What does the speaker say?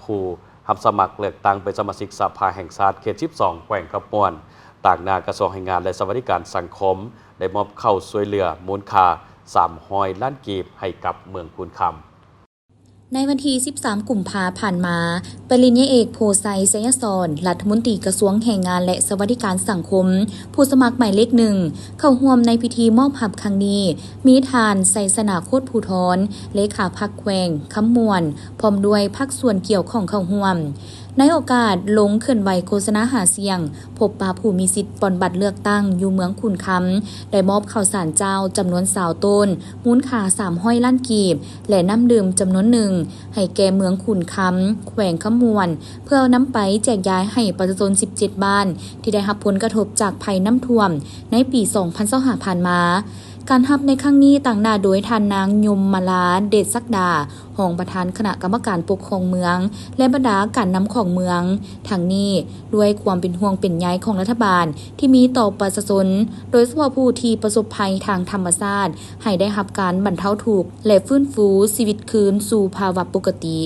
ຜູ້ຮັບສະໝັກເລືອກຕັ້ງເປັນສະມາຊິກສະພາແຫ່ງຊາດເຂດສິບສອງ ແຂວງຄຳມ່ວນ ຕາງໜ້າກະຊວງແຮງງານ ແລະ ສະຫວັດດີການສັງຄົມ ໄດ້ມອບເຂົ້າຊ່ວຍເຫຼືອມູນຄ່າສາມຮ້ອຍລ້ານກີບໃຫ້ກັບເມືອງຄູນຄຳ. ໃນວັນທີສິບສາມ ກຸມພາຜ່ານມາ, ປະລິນຍາເອກ ໂພໄຊ ໄຊຍະສອນ ລັດຖະມົນຕີກະຊວງແຮງງານ ແລະ ສະຫວັດດີການສັງຄົມ ຜູ້ສະໝັກໝາຍເລກໜຶ່ງ ເຂົ້າຮ່ວມໃນພິທີມອບຮັບຄັ້ງນີ້ ມີທ່ານ ໄຊຊະນາ ໂຄດພູທອນ ເລຂາພັກແຂວງຄຳມ່ວນ ພ້ອມດ້ວຍພາກສ່ວນກ່ຽວຂ້ອງເຂົ້າຮ່ວມ. ໃນໂອກາດລົງເຄື່ອນໄຫວໂຄສະນາຫາສຽງ, ພົບປະຜູ້ມີສິດປ່ອນບັດເລືອກຕັ້ງຢູ່ເມືອງຄູນຄຳ ໄດ້ມອບເຂົ້າສານເຈົ້າຈຳນວນຊາວໂຕນ ມູນຄ່າສາມຮ້ອຍລ້ານກີບ ແລະ ນ້ຳດື່ມຈຳນວນໜຶ່ງ ໃຫ້ແກ່ເມືອງຄູນຄຳ ແຂວງຄຳມ່ວນ ເພື່ອນຳໄປແຈກຢາຍໃຫ້ປະຊາຊົນສິບເຈັດບ້ານ ທີ່ໄດ້ຮັບຜົນກະທົບຈາກໄພນ້ຳຖ້ວມໃນປີສອງພັນຊາວຫ້າຜ່ານມາ. ການຮັບໃນຄັ້ງນີ້ຕາງໜ້າໂດຍທ່ານນາງຍົມມະລາ ເດດສັກດາ ຮອງປະທານຄະນະກຳມະການປົກຄອງເມືອງ ແລະ ບັນດາການນຳຂອງເມືອງ. ທັງນີ້ດ້ວຍຄວາມເປັນຫ່ວງເປັນໃຍຂອງລັດຖະບານທີ່ມີຕໍ່ປະຊາຊົນ, ໂດຍສະເພາະຜູ້ທີ່ປະສົບໄພທາງທຳມະຊາດ ໃຫ້ໄດ້ຮັບການບັນເທົາທຸກ ແລະ ຟື້ນຟູຊີວິດຄືນສູ່ພາວະປົກກະຕິ.